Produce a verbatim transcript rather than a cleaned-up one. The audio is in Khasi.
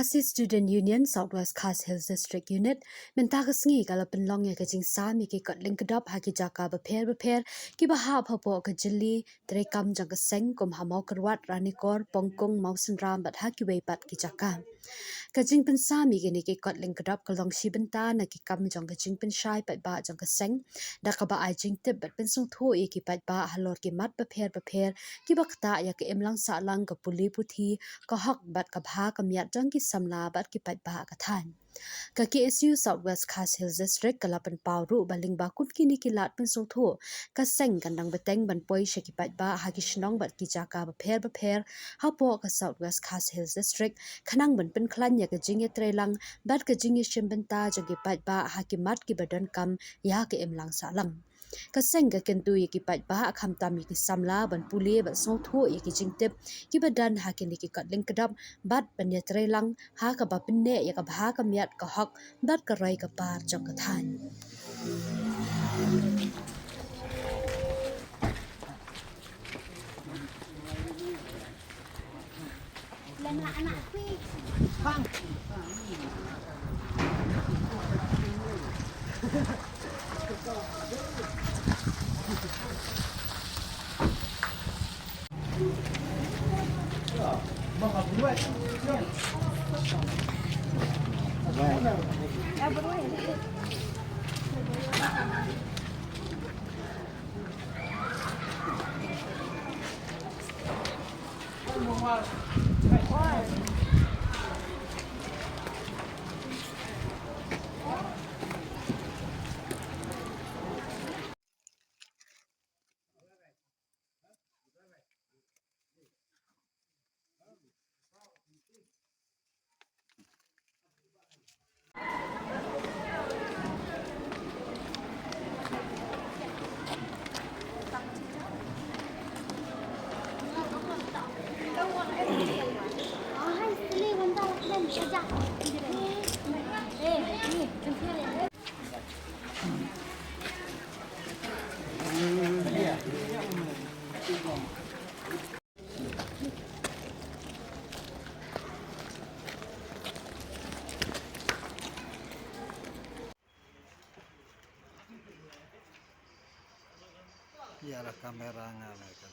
Khasi Student Union South West Khasi Hills District Unit mynta ka sngi ka la pynlong ïa ka jingsam ïa ki kot lyngkdop ha ki jaka bapher bapher kiba hap hapoh ka jylli treikam jong ka seng kum ha Mawkyrwat, Ranikor, Pongkung, Mawsynram bad ha kiwei pat ki jaka. Ka jingpynsam ïa kine ki kot lyngkdop ka long shi bynta na ki kam jong ka jingpynshai paidbah jong ka seng da kaba ai jingtip bad pynsngewthuh ïa ki paidbah halor ki mat bapher bapher kiba ktah ïa ka imlang sahlang, ka pule puthi, ka hok bad ka bha ka miat jong ki samla bad ki paidbah ka thaiñ. Ka K S U South West Khasi Hills District ka la pynpaw ruh ba lyngba kum kine ki lad pynsngewthuh, ka seng kan dang bteng ban poi sha ki paidbah ha ki shnong bad ki jaka bapher bapher hapoh ka South West Khasi Hills District khnang ban pynkhlaiñ ïa ka jingïatreilang bad ka jingïashim bynta jong ki paidbah ha ki mat kiba donkam ïa ka imlang sahlang. Ka seng ka kyntu ïa ki paidbah khamtam ïa ki samla ban pule bad sngewthuh ïa ki jingtip kiba don ha kine ki kot lyngkdop bad ban ïatreilang ha kaba pynneh ïa ka bha ka miat, ka hok bad ka roi ka par jong ka thaiñ. Ïa la kamera nga la.